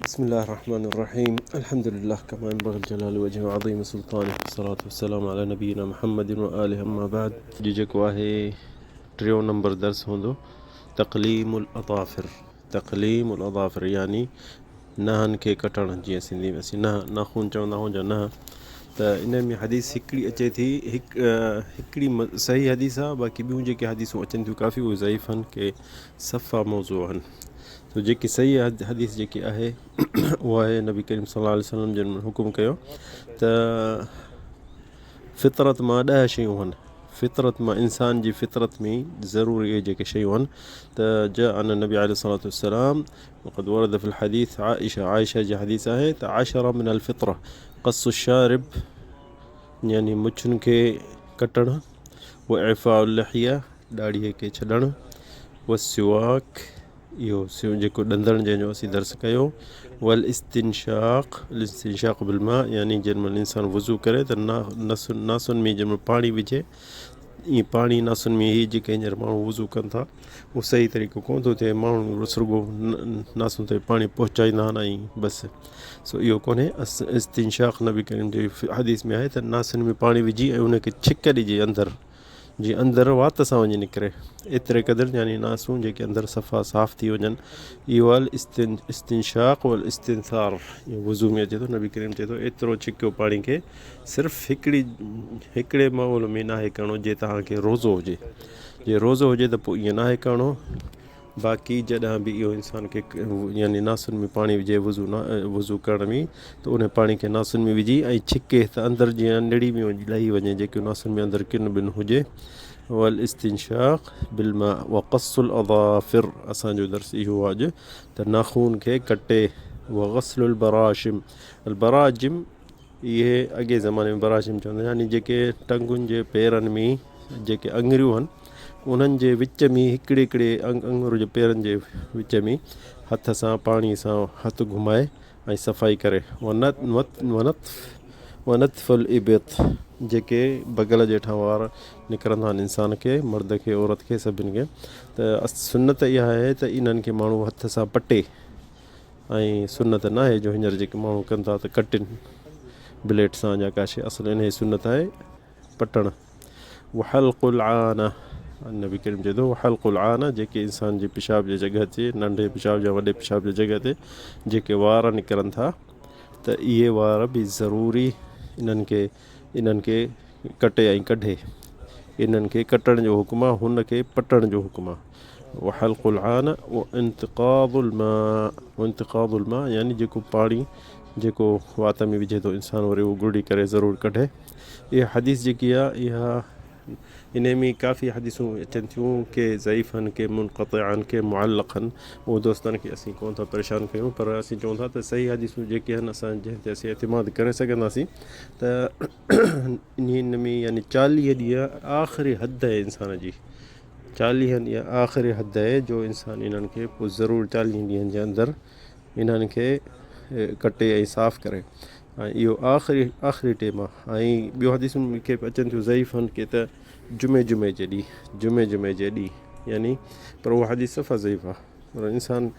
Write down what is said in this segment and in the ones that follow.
بسم الله الرحمن الرحيم الحمد لله كما ينبغي لجلال وجهه وعظيم سلطانه والصلاة والسلام على نبينا محمد وآله اما بعد اڄ جيڪو آهي ٽيون نمبر درس هوندو تقليم الاظافر تقليم الاظافر يعني نهن کي ڪٽڻ جيئن سنڌي ۾ اسين نهن ناخون چوندا آهيون جا نهن ته ان ۾ حديث هڪڙي اچي ٿي هڪ هڪڙي صحيح حديث آهي باقي ٻيون جيڪي حديثون اچن ٿيون ڪافي اهي ضعيف آهن ڪي صفا موضوع آهن سو جيڪي صحيح حديث جيڪي آهي اها آهي نبي ڪريم صلي الله عليه وسلم جن حڪم ڪيو ته فطرت مان ڏهه شيون آهن فطرت مان انسان جي فطرت ۾ ضروري اهي جيڪي شيون آهن ته جاء ان النبي عليه الصلاة والسلام وقد ورد في الحديث عائشة عائشة جي حديث آهي ته عشرة من الفطرة قص الشارب يعني مڇن کي ڪٽڻ وإعفاء اللحية ڏاڙهيء کي ڇڏڻ، والسواڪ، اهو سيون جيڪو ڏندڻ جنهن جو اسين درس ڪيو، والاستنشاق، الاستنشاق بالماء، يعني جنهن مهل انسان وضو ڪري ته ناسن ۾ جنهن مهل پاڻي وجهي ائين پاڻي ناسن ۾ هي جيڪي هينئر ماڻهو وضو ڪن ٿا اهو صحيح طريقو ڪونه ٿو ٿئي ماڻهو بس رڳو ناسن تائين پاڻي پهچائيندا آهن ۽ بس سو اهو ڪونهي استنشاق نبي ڪريم جي حديث ۾ آهي ته ناسن ۾ پاڻي وجهي ۽ ان کي ڇڪ ڏجي اندر جي اندر وات سان وڃي نڪري ايتري قدر يعني ناسون جيڪي اندر صفا صاف ٿي وڃن اهو آهي استنشاق والاستنثار اهو وضو ۾ اچي ٿو نبي ڪريم چئي ٿو ايترو ڇڪيو پاڻي کي صرف هڪڙي هڪڙي ماحول ۾ ناهي ڪرڻو جي توهان کي روزو هجي جي روزو هجي ته پوء ائين ناهي ڪرڻو باقي جڏهن به اهو انسان کي يعني ناسن ۾ پاڻي وجهي وضو نه وضو ڪرڻ ۾ ته ان پاڻي کي ناسن ۾ وجهي ۽ ڇڪي ته اندر جيئن نڙي ۾ وڃي لهي وڃي جيڪي ناسن ۾ اندر ڪن ٻن هجي والاستنشاق بالماء وقص الاظافر اسان جو درس اهو آهي اڄ ته ناخون کي ڪٽي وغسل البراشم البراجم اهي اڳئين زماني ۾ براشم چوندا هئا يعني جيڪي ٽنگن جي پيرن ۾ جيڪي اڱريون هن انهن جي وچ ۾ هڪڙي هڪڙي اڱر جي پيرن جي وچ ۾ هٿ سان پاڻي سان هٿ گهمائي ۽ صفائي ڪري ونتف الابط جيڪي بغل جي هيٺان وار نڪرندا آهن انسان کي مرد کي عورت کي سڀن کي ته سنت اها آهي ته انهن کي ماڻهو هٿ سان پٽي ۽ سنت ناهي جو هينئر جيڪي ماڻهو ڪن ٿا ته ڪٽين بليٽ سان يا ڪا شيء اصل انهيء سنت آهي پٽڻ وحلق العانه نبي ڪريم چئي ٿو وحلق العانه جيڪي انسان جي پيشاب جي جڳهه تي ننڍي پيشاب يا وڏي پيشاب جي جڳهه تي جيڪي وار نڪرن ٿا ته اهي وار به ضروري انهن کي انهن کي ڪٽي ۽ ڪڍي. انهن کي ڪٽڻ جو حڪم آ، هن کي پٽڻ جو حڪم آ. وحلق العانة وانتقاض الماء وانتقاض الماء يعني جيڪو پاڻي جيڪو وات ۾ وجهي ٿو انسان وري اهو گرڙي ڪري ضرور ڪڍي. اها حديث جيڪي آ اها انهي ۾ ڪافي حديثون اچن ٿيون ڪي ضعيف آهن ڪي منقطع آهن ڪي معلق آهن اهو دوستن کي اسين ڪونه ٿا پريشان ڪيون پر اسين چئون ٿا ته صحيح حديثون جيڪي آهن اسان جنهن تي اسين اعتماد ڪري سگهنداسين ته انهن ۾ يعني چاليهه ڏينهن آخري حد آهي انسان جي چاليهن ڏينهن آخري حد آهي جو انسان انهن کي پوء ضرور چاليهن ڏينهن جي اندر انهن کي ڪٽي ۽ صاف ڪري ۽ اهو آخري آخري ٽيم آهي ۽ ٻيو حديثون ڪي اچن ٿيون ضعيف آهن ڪي ته جمعي جمعي جي ڏينهن جمعي جمعي جي ڏينهن يعني پر اها حديث صفا ضعيف آهي پر انسان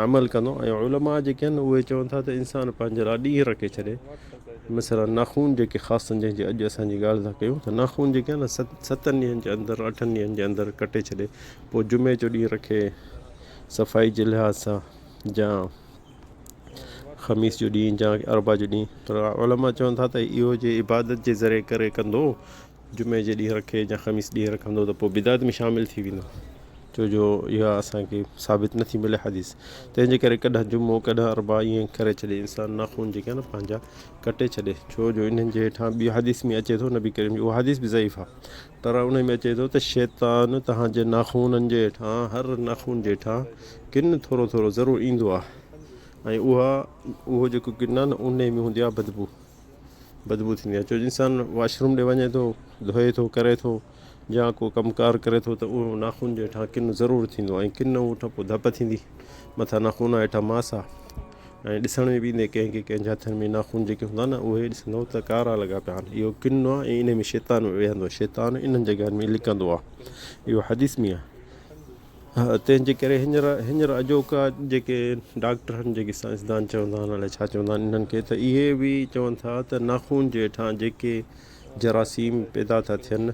عمل ڪندو ۽ علماء جيڪي آهن اهي چون ٿا ته انسان پنهنجي لاء ڏينهن رکي ڇڏي مثلا ناخون جيڪي خاص جنهن جي اڄ اسان جي ڳالهه ٿا ڪيون ته ناخون جيڪي آهن ستن ڏينهن جي اندر اٺن ڏينهن جي اندر ڪٽي ڇڏي پوء جمعي جو ڏينهن رکي صفائي جي لحاظ سان يا خميس جو ڏينهن يا اربع جو ڏينهن پر علماء چون ٿا ته اهو جي عبادت جي ذريعي ڪري ڪندو جمعي جي ڏينهن رکي يا خميس ڏينهن رکندو ته پوء بدعت ۾ شامل ٿي ويندو ڇو جو اها اسانکي ثابت نٿي ملي حديث تنهن جي ڪري ڪڏهن جمعو ڪڏهن اربع ائين ڪري ڇڏي انسان ناخون جيڪي آهن پنهنجا ڪٽي ڇڏي ڇو جو انهن جي هيٺان ٻي حديث ۾ اچي ٿو نبي ڪريم جي اها حديث به ضعيف آهي پر انهي ۾ اچي ٿو ته شيطان توهان جي ناخونن جي هيٺان هر ناخون جي هيٺان ڪن ٿورو ٿورو ضرور ايندو آهي ۽ اها اهو جيڪو ڪن آهي نه انهي ۾ هوندي آهي بدبو بدبو ٿيندي آهي ڇو جو انسان واش روم ڏي وڃي ٿو ڌوئي ٿو ڪري ٿو يا ڪو ڪم ڪار ڪري ٿو ته اهو ناخون جي هيٺان ڪن ضرور ٿيندو ۽ ڪن هيٺان پوء ڌپ ٿيندي مٿان ناخون آهي هيٺان ماس آهي ۽ ڏسڻ ۾ به ايندي ڪنهن کي ڪنهن جي هٿن ۾ ناخون جيڪي هوندا نه اهي ڏسندو ته ڪارا لڳا پيا آهن اهو ڪن آهي ۽ انهي ۾ شيطان ويهندو شيطان انهن جڳهن ۾ لڪندو آهي اهو حديث ۾ آهي. تنهن جي ڪري هينئر هينئر اڄوڪا جيڪي ڊاڪٽر آهن جيڪي سائنسدان چوندا آهن الائي ڇا چوندا آهن انهن کي ته اهي به چون ٿا ته ناخون جي هيٺان جيڪي جراثيم پيدا ٿا ٿين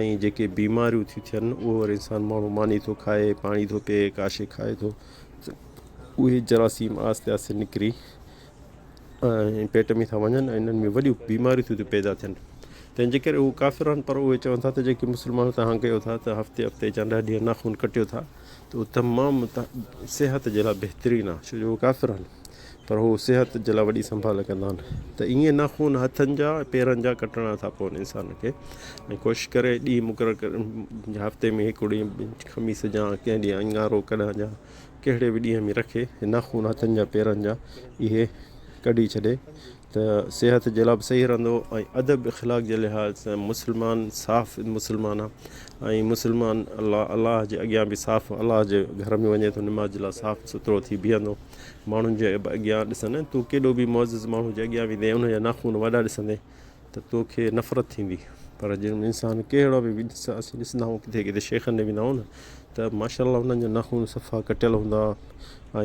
۽ جيڪي بيماريون ٿيون ٿين اهو وري انسان ماڻهو ماني ٿو کائي پاڻي ٿو پيئي ڪا شي کائي ٿو ته اهي جراثيم آهستي آهستي نڪري ۽ پيٽ ۾ ٿا وڃن ۽ انهن ۾ وڏيون بيماريون ٿيون پيدا ٿين تنهن جي ڪري هو ڪافر آهن پر اهي چون ٿا ته جيڪي مسلمان توهان ڪيو ٿا ته هفتي هفتي جا ڏهه ڏينهن ناخون ڪٽيو ٿا ته اهو تمام صحت جي لاء بهترين آهي ڇو جو هو ڪافر آهن پر هو صحت جي لاء وڏي سنڀال ڪندا آهن ته ائين ناخون هٿن جا پيرن جا ڪٽڻا ٿا پون انسان کي ۽ ڪوشش ڪري ڏينهن مقرر ڪري هفتي ۾ هڪ ڏينهن خميس جا ڪنهن ڏينهن اڱارو ڪڏهن جا ڪهڙي به ڏينهن ۾ رکي ناخون هٿن جا پيرن جا اهي ڪڍي ڇڏي ته صحت جي لاء به صحيح رهندو ۽ ادب اخلاق جي لحاظ سان مسلمان صاف مسلمان آ ۽ مسلمان الله الله جي اڳيان به صاف الله جي گهر ۾ وڃي ٿو نماز جي لاء صاف سٿرو ٿي بيهندو ماڻهن جي اڳيان ڏسن تون ڪيڏو به معزز ماڻهو جي اڳيان ويندين ان جا ناخون وڏا ڏسندين ته توکي نفرت ٿيندي پر جي انسان ڪهڙو به اسين ڏسندا آهيون ڪٿي ڪٿي شيخن ڏي ويندا آهيون نه ته ماشاء الله انهن جا ناخون صفا ڪٽيل هوندا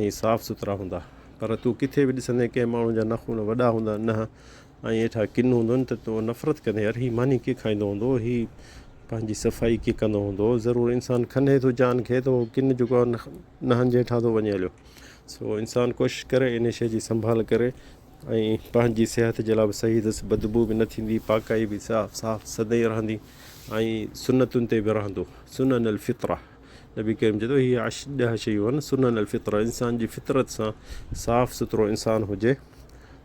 ۽ صاف سٿرا هوندا پر تون ڪٿي به ڏسندين ڪنهن ماڻهو جا ناخون وڏا هوندا نه ۽ هيٺان ڪن هوندن ته تون نفرت ڪندين يار هي ماني ڪيئن کائيندو هوندو هي پنهنجي صفائي ڪيئن ڪندو هوندو ضرور انسان کنهي ٿو جان کي ته هو ڪن جيڪو آهي نهن جي هيٺان ٿو وڃي هليو سو انسان ڪوشش ڪري ان شيء جي سنڀال ڪري ۽ پنهنجي صحت جي لاء به صحيح اٿس، بدبوء به نه ٿيندي، پاڪائي به صاف صاف سدائين رهندي ۽ سنتن تي به رهندو. سنن الفطره، نبي ڪريم چئي ٿو هي ڏهه شيون آهن سنن الفطره، انسان جي فطرت سان صاف سٿرو انسان هجي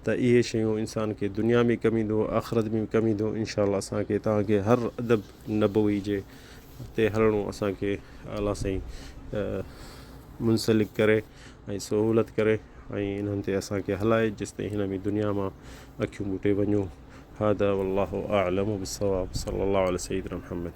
ته اهي شيون انسان کي دنيا ۾ ڪم ايندو آخرت ۾ به ڪم ايندو انشاء الله اسان کي توهان کي هر ادب نبوي جي تي هلڻو اسان کي الله سائين منسلڪ ڪري. ۽ سهولت ڪري ۽ انهن تي اسان کي هلائي جيستائين هن ۾ دنيا مان اکيون ٻوٽي وڃون هذا والله اعلم بالصواب صلي الله علي سيدنا محمد.